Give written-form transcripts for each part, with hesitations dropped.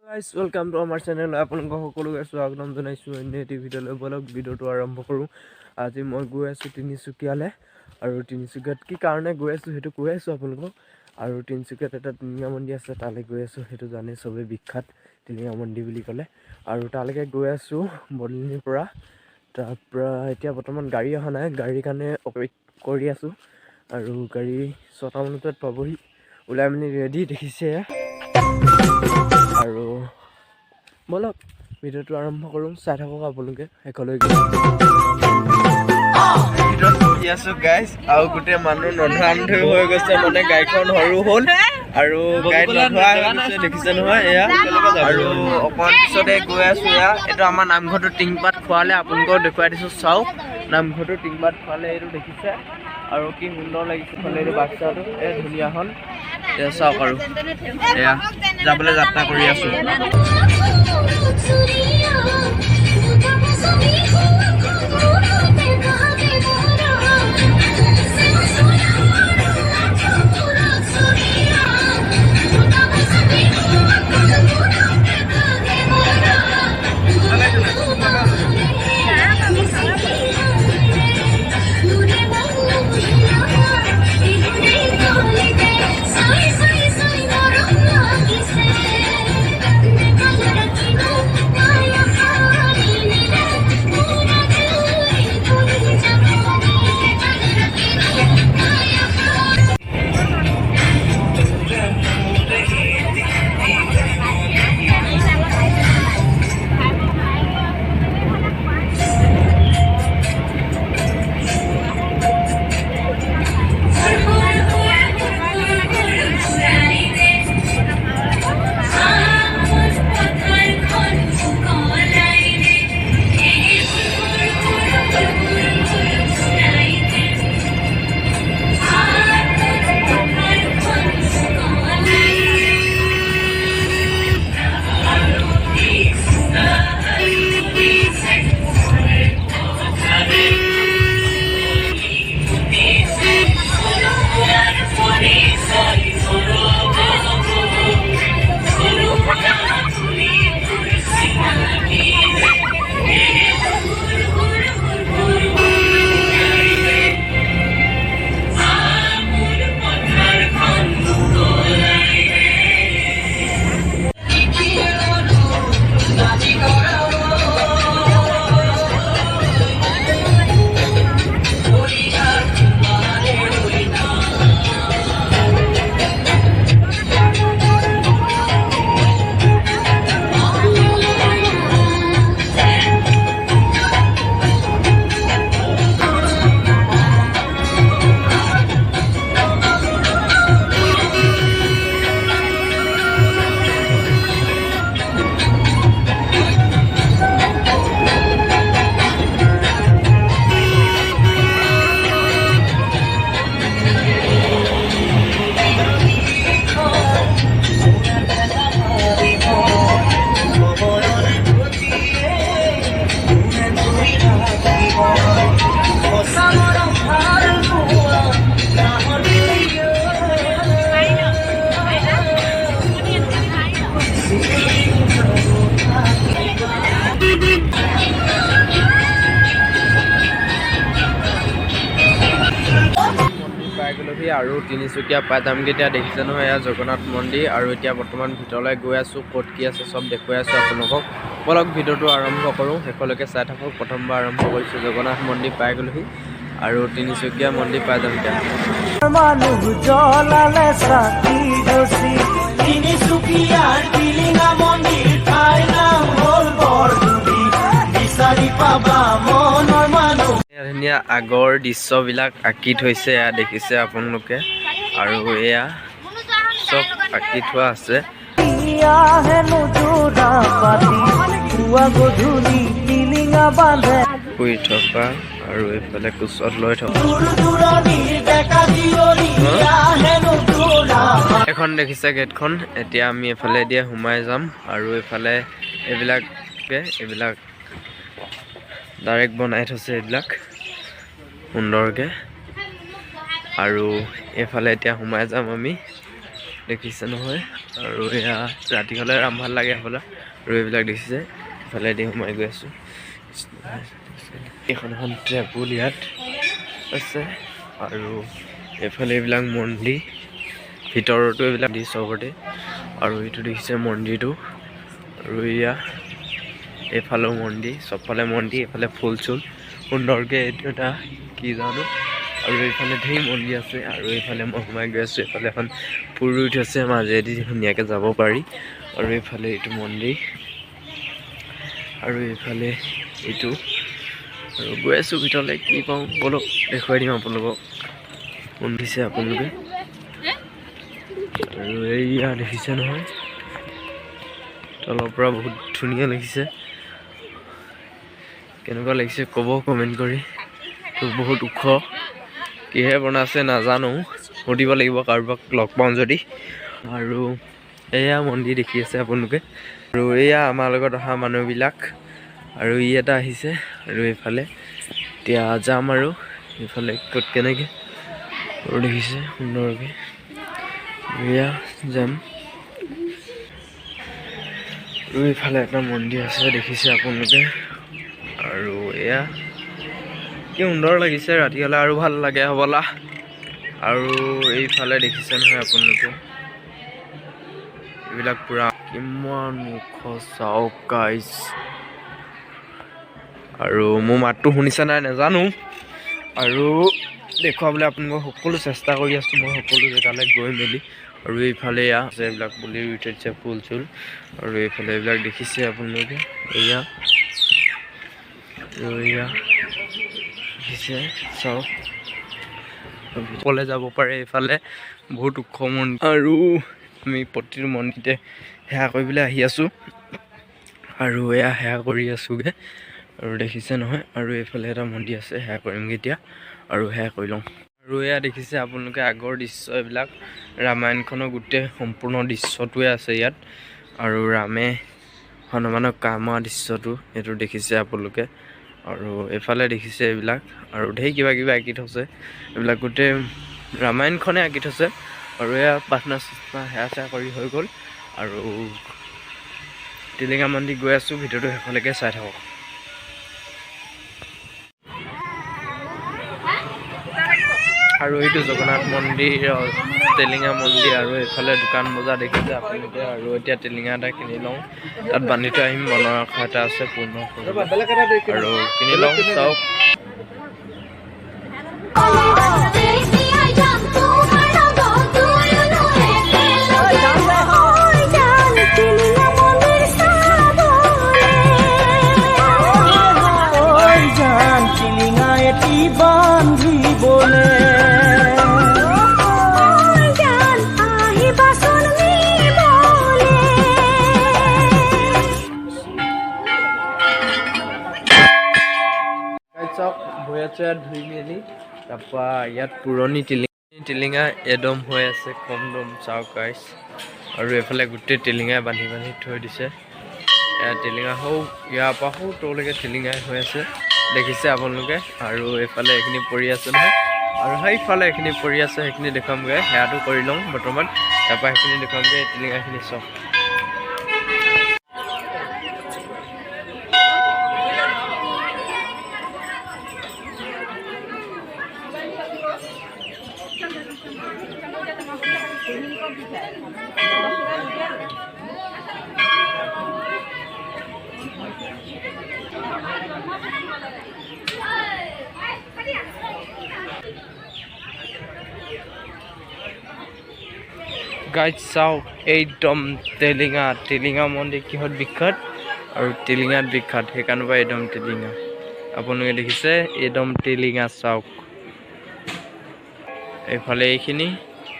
Guys, welcome to আমাৰ channel. আপোনালোকক সকলোকে স্বাগতম জনাইছোঁ অন্য এটি ভিডিঅ'লৈ। ব'লক, ভিডিঅ'টো আৰম্ভ কৰোঁ। আজি মই গৈ আছোঁ তিনিচুকীয়ালৈ আৰু তিনিচুকীয়াত কি কাৰণে গৈ আছোঁ, সেইটো কৈ আছোঁ আপোনালোকক। আৰু তিনিচুকীয়াত এটা টিলিঙা মন্দিৰ আছে, তালৈ গৈ আছোঁ। সেইটো জানে চবেই, বিখ্যাত টিলিঙা মন্দিৰ বুলি ক'লে। আৰু তালৈকে গৈ আছোঁ বদলিনীৰ পৰা। তাৰপৰা এতিয়া বৰ্তমান গাড়ী অহা নাই, গাড়ীৰ কাৰণে অপেক্ষা কৰি আছোঁ। আৰু গাড়ী 6টা মানতে পাবহি। ওলাই মেলি ৰেডি দেখিছে। আৰু ব'লক, ভিডিঅ'টো আৰম্ভ কৰোঁ। চাই থাকক আপোনালোকে শেষলৈকে। ভিতৰত বহি আছো গাইজ আৰু গোটেই মানুহ নধৰা নধৰি হৈ গৈছে। মানে গাড়ীখন সৰু হ'ল আৰু গাড়ীত নধৰা হৈ গৈছে, দেখিছে নহয় এয়া। আৰু অকণমান পিছতে গৈ আছো। এয়া এইটো আমাৰ নামঘৰটো টিংপাত খোৱালে, আপোনালোকক দেখুৱাই দিছো, চাওক। নামঘৰটো টিংপাত খোৱালে, এইটো দেখিছে। আৰু কি সুন্দৰ লাগিছে ফালে এইটো বাক্সাটো, এই ধুনীয়া হ'ল। এয়া চাওক। আৰু এয়া যাবলৈ যাত্ৰা কৰি আছো। চুৰিয়া বুজাব ছবি মোৰতে কাঁদে মোৰা চুৰিয়া বুজাব ছবি মোৰতে কাঁদে মোৰা। চাই চাই চাই মৰম লাগিছে। মায়া সাৰিলে মোৰা জুৰি তুলি যাব। মায়া। মন্দিৰ পাই গ'লোহি আৰু তিনিচুকীয়া পাই যামগৈ এতিয়া। দেখিছে নহয়, এয়া জগন্নাথ মন্দিৰ। আৰু এতিয়া বৰ্তমান ভিতৰলৈ গৈ আছোঁ, ক'ত কি আছে চব দেখুৱাই আছোঁ আপোনালোকক। ব'লক, ভিডিঅ'টো আৰম্ভ কৰোঁ, শেষলৈকে চাই থাকক। প্ৰথমবাৰ আৰম্ভ কৰিছোঁ। জগন্নাথ মন্দিৰ পাই গ'লোহি আৰু তিনিচুকীয়া মন্দিৰ পাই যাম এতিয়া। মানুহ জ্বলালে চাকি গছি। তিনিচুকীয়াৰ টিলিঙা মন্দিৰ, ঠাইৰ নাম হ'ল বৰদুবি। বিচাৰি পাবা মনৰ মানুহ। ধুনীয়া ধুনীয়া আগৰ দৃশ্যবিলাক আঁকি থৈছে, এয়া দেখিছে আপোনালোকে। আৰু এয়া চব আঁকি থোৱা আছে। হেনো যোৰা পাতি পুৱা গধূলি টিলিঙা বান্ধে। শুই থকা আৰু এইফালে কোচত লৈ থকা। দূৰ দূৰণিৰ ডেকা জীয়ৰী হেনো যোৰা। এখন দেখিছে গেটখন। এতিয়া আমি এইফালে দিয়ে সোমাই যাম। আৰু এইফালে এইবিলাক ডাইৰেক্ট বনাই থৈছে এইবিলাক সুন্দৰকৈ। আৰু এইফালে এতিয়া সোমাই যাম আমি। দেখিছে নহয়। আৰু এয়া ৰাতি হ'লে ৰাম ভাল লাগে হ'বলা। আৰু এইবিলাক দেখিছে, ইফালেদি সোমাই গৈ আছোঁ। এইখন এখন টেবুল ইয়াত আছে। আৰু এইফালে এইবিলাক মন্দিৰ, ভিতৰতো এইবিলাক দি চবতে। আৰু এইটো দেখিছে মন্দিৰটো। আৰু এয়া এইফালেও মন্দিৰ, চবফালে মন্দিৰ। এইফালে ফুল চুল সুন্দৰকৈ, এইটো এটা কি জানো। আৰু এইফালে ধেৰ মন্দিৰ আছে। আৰু এইফালে মই সোমাই গৈ আছোঁ। এইফালে এখন পুৰোহিত আছে, মাজেদি ধুনীয়াকৈ যাব পাৰি। আৰু এইফালে এইটো মন্দিৰ, আৰু এইফালে এইটো। আৰু গৈ আছোঁ ভিতৰলৈ, কি পাওঁ ব'লক দেখুৱাই দিম আপোনালোকক। দেখিছে আপোনালোকে। আৰু এইয়া দেখিছে নহয়, তলৰ পৰা বহুত ধুনীয়া লাগিছে। কেনেকুৱা লাগিছে ক'ব কমেণ্ট কৰি। তো বহুত ওখ, কিহে বনাইছে নাজানো, সুধিব লাগিব কাৰোবাক লগ পাওঁ যদি। আৰু এয়া মন্দিৰ দেখি আছে আপোনালোকে। আৰু এয়া আমাৰ লগত অহা মানুহবিলাক। আৰু ই এটা আহিছে। আৰু এইফালে এতিয়া যাম। আৰু এইফালে ক'ত কেনেকৈ আৰু দেখিছে সুন্দৰকৈ। এয়া যাম। আৰু এইফালে এটা মন্দিৰ আছে, দেখিছে আপোনালোকে। আৰু এয়া কি সুন্দৰ লাগিছে, ৰাতি হ'লে আৰু ভাল লাগে হ'বলা। আৰু এইফালে দেখিছে নহয় আপোনালোকে, এইবিলাক পুৰা কিমান ওখ চাওক গাইজ। আৰু মোৰ মাতটো শুনিছে নাই নাজানো। আৰু দেখুৱাবলৈ আপোনালোকক সকলো চেষ্টা কৰি আছোঁ মই, সকলো জেগালৈ গৈ মেলি। আৰু এইফালে এয়া আছে, এইবিলাক পুলি ৰুই থৈ দিছে ফুল চুল। আৰু এইফালে এইবিলাক দেখিছে আপোনালোকে, এয়া। আৰু এয়া দেখিছে চাওক, ভিতৰলৈ যাব পাৰে। এইফালে বহুত ওখ মন্দিৰ। আৰু আমি প্ৰতিটো মন্দিৰতে সেৱা কৰিবলৈ আহি আছোঁ। আৰু এয়া সেৱা কৰি আছোঁগৈ। আৰু দেখিছে নহয়। আৰু এইফালে এটা মন্দিৰ আছে, সেৱা কৰিমগৈ এতিয়া। আৰু সেৱা কৰি লওঁ। আৰু এয়া দেখিছে আপোনালোকে আগৰ দৃশ্য, এইবিলাক ৰামায়ণখনৰ গোটেই সম্পূৰ্ণ দৃশ্যটোৱে আছে ইয়াত। আৰু ৰামে হনুমানক কামোৰা দৃশ্যটো এইটো দেখিছে আপোনালোকে। আৰু এইফালে দেখিছে এইবিলাক, আৰু ঢেৰ কিবা কিবি আঁকি থৈছে, এইবিলাক গোটেই ৰামায়ণখনে আঁকি থৈছে। আৰু এয়া প্ৰাৰ্থনা চাৰ্থনা সেৱা চেৱা কৰি হৈ গ'ল। আৰু টিলিঙা মন্দিৰ গৈ আছোঁ, ভিডিঅ'টো শেষলৈকে চাই থাকক। আৰু এইটো জগন্নাথ মন্দিৰ, টিলিঙা মন্দিৰ। আৰু এইফালে দোকান বজাৰ দেখিছে আপোনালোকে। আৰু এতিয়া টিলিঙা এটা কিনি লওঁ, তাত বান্ধি থৈ আহিম। মনৰ আশা এটা আছে পূৰ্ণ আৰু কিনি লওঁ, চাওক। তেতিয়াই যাম তোমাৰ লগত দুয়ো একেলগে। ঐ জান টিলিঙা মন্দিৰ চাবলে। ঐ জান টিলিঙা এটি বান্ধিবলে। ঐ জান আহিবাচোন নিবলে। চাওক, ভৰিয়াত চৰিয়াত ধুই মেলি তাৰপৰা ইয়াত পুৰণি টিলিঙা এদম হৈ আছে, কম দম চাওক গাইছ। আৰু এইফালে গোটেই টিলিঙাই বান্ধি বান্ধি থৈ দিছে। এয়া টিলিঙা সৌ ইয়াৰ পৰা সৌ তলৈকে টিলিঙাই হৈ আছে, দেখিছে আপোনালোকে। আৰু এইফালে এইখিনি পৰি আছে নহয়, আৰু সেইফালে এইখিনি পৰি আছে, সেইখিনি দেখুৱামগৈ। সেয়াটো কৰি লওঁ বৰ্তমান, তাৰপৰা সেইখিনি দেখুৱামগৈ। এই টিলিঙাখিনি চাওক। গাইজ চাওক, একদম টিলিঙা, টিলিঙা মন্দিৰ কিহত বিখ্যাত? আৰু টিলিঙাত বিখ্যাত, সেইকাৰণে পৰা একদম টিলিঙা। আপোনালোকে দেখিছে একদম টিলিঙা চাওক। এইফালে এইখিনি,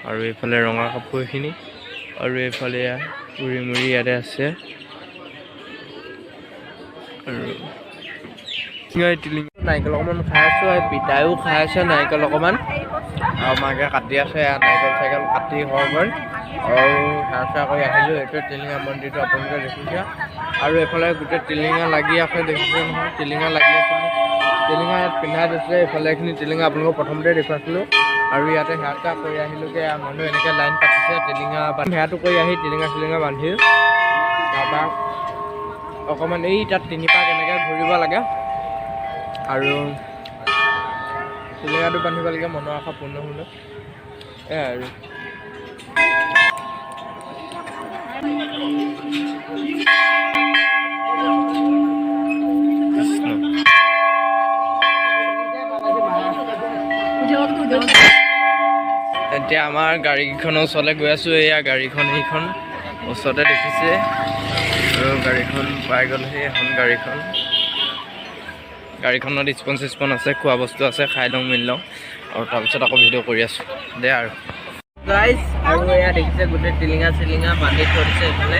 আৰু এইফালে ৰঙা কাপোৰ এইখিনি, আৰু এইফালে এয়া উৰি মুৰি ইয়াতে আছে। আৰু টিলিঙা নাৰিকল অকণমান খাই আছোঁ, আৰু পিতায়ো খাই আছে নাৰিকল অকণমান। আৰু মাকে কাটি আছে, এয়া নাৰিকল চাৰিকল কাটি হৈ গ'ল। আৰু সেৱা চেৱা কৰি আহিলোঁ। এইটো টিলিঙা মন্দিৰটো আপোনালোকে দেখিছে। আৰু এইফালে গোটেই টিলিঙা লাগি আছে, দেখিছে নহয়, টিলিঙা লাগি আছে। টিলিঙা ইয়াত পিন্ধাই দিছে। এইফালে এইখিনি টিলিঙা আপোনালোকক প্ৰথমতে দেখুৱাইছিলোঁ। আৰু ইয়াতে সেৱা চেৱা কৰি আহিলোগৈ। মানুহ এনেকৈ লাইন পাতিছে, টিলিঙা সেৱাটো কৰি আহি টিলিঙা চিলিঙা বান্ধি তাৰপৰা অকণমান এই তাত তিনিপাক এনেকৈ ঘূৰিব লাগে আৰু টিলিঙাটো বান্ধিব লাগে, মনৰ আশা পূৰ্ণ হ'লে এয়াই আৰু। এতিয়া আমাৰ গাড়ীখনৰ ওচৰলৈ গৈ আছোঁ। এয়া গাড়ীখন, সেইখন ওচৰতে দেখিছে আৰু গাড়ীখন পাই গ'ল। সেই এখন গাড়ীখন, গাড়ীখনত স্পন চিস্পন আছে, খোৱা বস্তু আছে, খাই লওঁ মেলি লওঁ আৰু তাৰপিছত আকৌ ভিডিঅ' কৰি আছোঁ দে আৰু গাইজ। আৰু এয়া দেখিছে গোটেই টিলিঙা চিলিঙা বান্ধি থৈ দিছে এইফালে।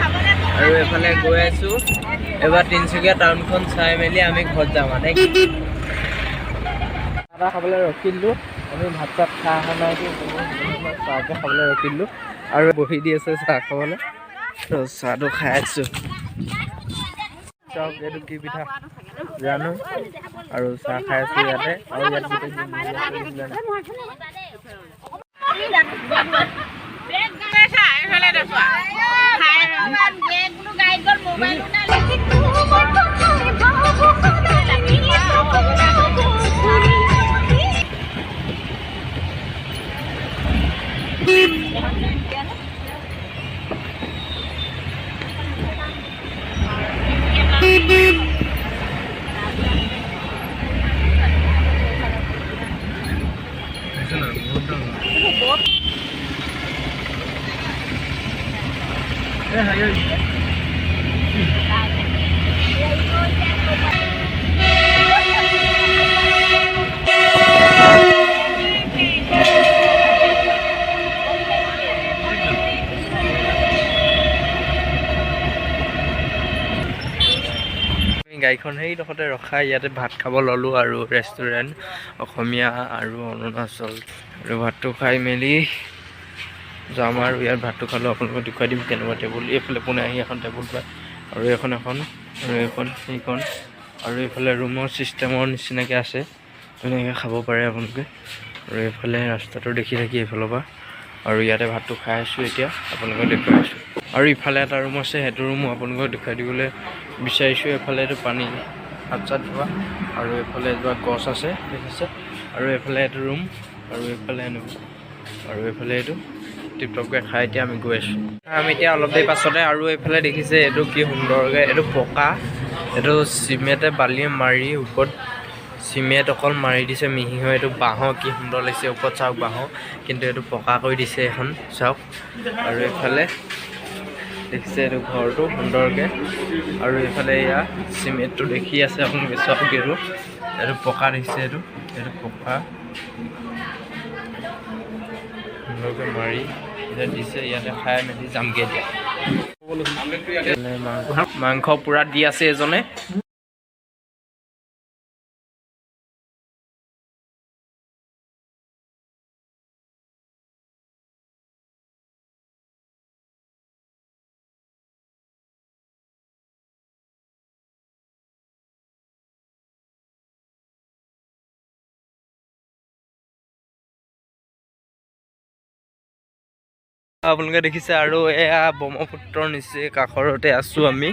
আৰু এইফালে গৈ আছোঁ। এবাৰ তিনিচুকীয়া টাউনখন চাই মেলি আমি ঘৰত যাম। মানে চাহ খাবলৈ ৰখিলোঁ আমি, ভাত চাত খাই অহা নাই, চাহকে খাবলৈ ৰখিলোঁ আৰু বহি দি আছে চাহ খাবলৈ। চাহটো খাই আছোঁ। চাওক এইটো কি পিঠা জানো। আৰু চাহ খাই আছোঁ ইয়াতে। আৰু ইয়াত গোটেই গাড়ীখন সেইডোখৰতে ৰখাই ইয়াতে ভাত খাব ল'লোঁ। আৰু ৰেষ্টুৰেণ্ট অসমীয়া আৰু অৰুণাচল। আৰু ভাতটো খাই মেলি যাম। আৰু ইয়াত ভাতটো খালোঁ, আপোনালোকক দেখুৱাই দিম কেনেকুৱা টেবুল। এইফালে পোনে আহি এখন টেবুল পায় আৰু এইখন এখন আৰু এইখন সেইখন আৰু এইফালে ৰুমৰ ছিষ্টেমৰ নিচিনাকৈ আছে, ধুনীয়াকৈ খাব পাৰে আপোনালোকে। আৰু এইফালে ৰাস্তাটো দেখি থাকি এইফালৰ পৰা। আৰু ইয়াতে ভাতটো খাই আছোঁ এতিয়া, আপোনালোকক দেখুৱাই আছোঁ। আৰু ইফালে এটা ৰুম আছে, সেইটো ৰুমো আপোনালোকক দেখুৱাই দিবলৈ বিচাৰিছোঁ। এইফালে এইটো পানী হাত চাত ধোৱা আৰু এইফালে এজোপা গছ আছে দেখিছে। আৰু এইফালে এইটো ৰুম আৰু এইফালে এনেকুৱা আৰু এইফালে এইটো টিপটপকৈ খাই এতিয়া আমি গৈ আছোঁ। আমি এতিয়া অলপ দেৰি পাছতে। আৰু এইফালে দেখিছে এইটো কি সুন্দৰকৈ এইটো পকা, এইটো চিমেণ্টে বালিয়ে মাৰি ওপৰত চিমেণ্ট অকল মাৰি দিছে মিহি হৈ। এইটো বাঁহৰ কি সুন্দৰ লাগিছে ওপৰত চাওক বাঁহৰ, কিন্তু এইটো পকা কৰি দিছে এখন চাওক। আৰু এইফালে দেখিছে এইটো ঘৰটো সুন্দৰকৈ। আৰু এইফালে এয়া চিমেণ্টটো দেখি আছে আপোনালোকে চাওক, এইটো এইটো পকা দিছে, এইটো এইটো পকা সুন্দৰকৈ মাৰি এতিয়া দিছে। ইয়াতে খাই মেলি যামগৈ এতিয়া। মাংস পূৰা দি আছে এজনে। আপোনালোকে দেখিছে। আৰু এয়া ব্ৰহ্মপুত্ৰৰ নিচেই কাষৰতে আছোঁ আমি।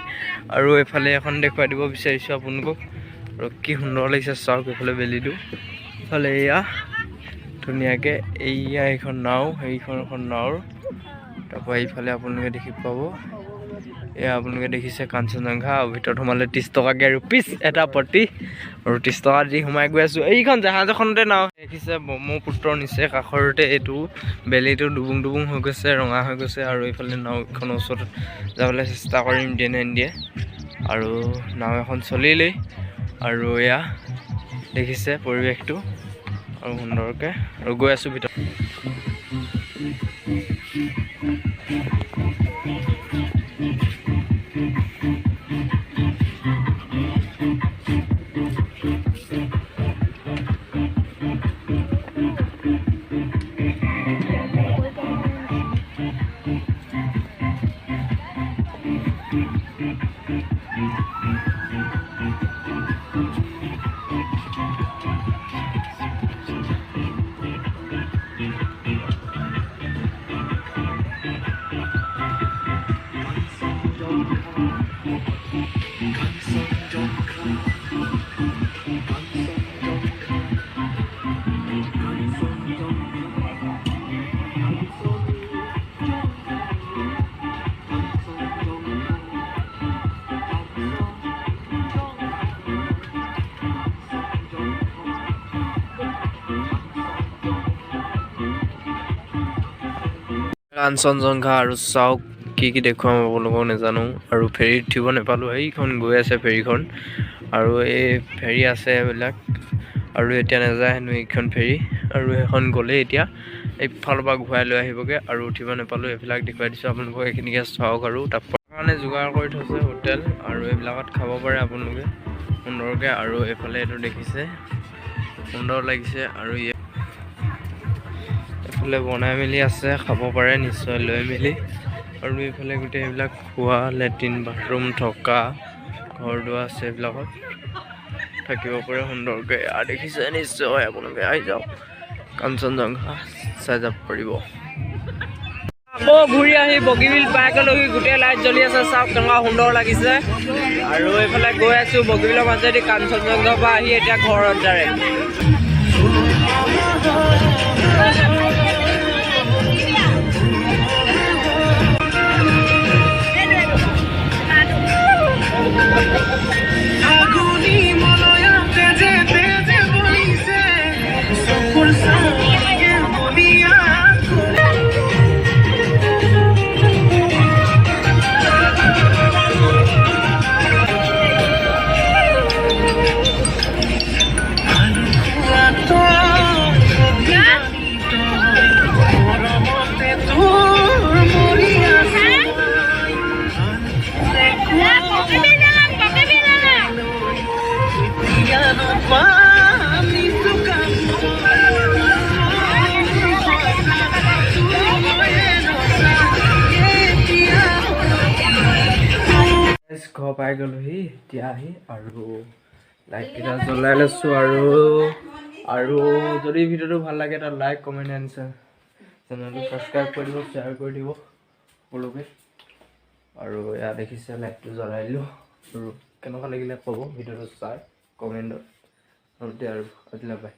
আৰু এইফালে এখন দেখুৱাই দিব বিচাৰিছোঁ আপোনালোকক। আৰু কি সুন্দৰ লাগিছে চাওক এইফালে বেলিটো। এইফালে এয়া ধুনীয়াকৈ এইয়া এইখন নাও, সেইখন এখন নাৱৰ। তাৰপৰা এইফালে আপোনালোকে দেখি পাব, এয়া আপোনালোকে দেখিছে কাঞ্চনজংঘা। আৰু ভিতৰত সোমালে 30 টকাকৈ ৰুপিজ এটা প্ৰতি, আৰু 30 টকা দি সোমাই গৈ আছোঁ এইখন জাহাজ এখনতে নাও। দেখিছে ব্ৰহ্মপুত্ৰৰ নিচেই কাষৰতে এইটো বেলিটো ডুবুং ডুবুং হৈ গৈছে, ৰঙা হৈ গৈছে। আৰু এইফালে নাওখনৰ ওচৰত যাবলৈ চেষ্টা কৰিম দিয়ে নে নিদিয়ে। আৰু নাও এখন চলিলেই। আৰু এয়া দেখিছে পৰিৱেশটো আৰু সুন্দৰকৈ। আৰু গৈ আছোঁ ভিতৰত। কাঞ্চনজংঘা আৰু চাওক কি কি দেখুৱাম আপোনালোকক নাজানো। আৰু ফেৰীত উঠিব নাপালোঁ, সেইখন গৈ আছে ফেৰীখন। আৰু এই ফেৰী আছে এইবিলাক, আৰু এতিয়া নাযায় হেনো এইখন ফেৰী। আৰু সেইখন গ'লেই এতিয়া এইফালৰ পৰা ঘূৰাই লৈ আহিবগৈ। আৰু উঠিব নাপালোঁ, এইবিলাক দেখুৱাই দিছোঁ আপোনালোকক, এইখিনিকে চাওক। আৰু তাৰ কাৰণে যোগাৰ কৰি থৈছে হোটেল, আৰু এইবিলাকত খাব পাৰে আপোনালোকে সুন্দৰকৈ। আৰু এইফালে এইটো দেখিছে, সুন্দৰ লাগিছে। আৰু এইফালে বনাই মেলি আছে, খাব পাৰে নিশ্চয় লৈ মেলি। আৰু এইফালে গোটেই এইবিলাক খোৱা, লেট্ৰিন বাথৰুম থকা ঘৰ দুৱাৰ আছে, এইবিলাকত থাকিব পাৰে সুন্দৰকৈ। আৰু দেখিছে নিশ্চয়, আপোনালোকে আহি যাওক, কাঞ্চনজংঘা চাই যাব পাৰিব। আকৌ ঘূৰি আহি বগীবিল পাই গ'লোহি। গোটেই লাইট জ্বলি আছে, চাওক কেনেকুৱা সুন্দৰ লাগিছে। আৰু এইফালে গৈ আছো বগীবিলৰ মাজেদি কাঞ্চনজংঘাৰ পৰা আহি এতিয়া ঘৰত ডাইৰেক্ট। আগুনি মলয়া তেজে তেজে বলিছে, চকুৰ চাগে মনিয়া। মৰমতে তোৰ মৰি আছো। কেতিয়ানো পানী শুকাব? এতিয়া ঘৰ পাই গ'লোহি এতিয়া আহি, আৰু লাইটকেইটা জ্বলাই লৈছোঁ। আৰু যদি ভিডিঅ'টো ভাল লাগে, তাত লাইক, কমেণ্ট এণ্ড চেনেলটো ছাবস্ক্ৰাইব কৰি দিব, শ্বেয়াৰ কৰি দিব সকলোকে। আৰু এয়া দেখিছে, লাইটটো জ্বলাই দিলোঁ। আৰু কেনেকুৱা লাগিলে ক'ব ভিডিঅ'টো চাই কমেণ্টত। আৰু এতিয়া আৰু আজিলৈ বাই।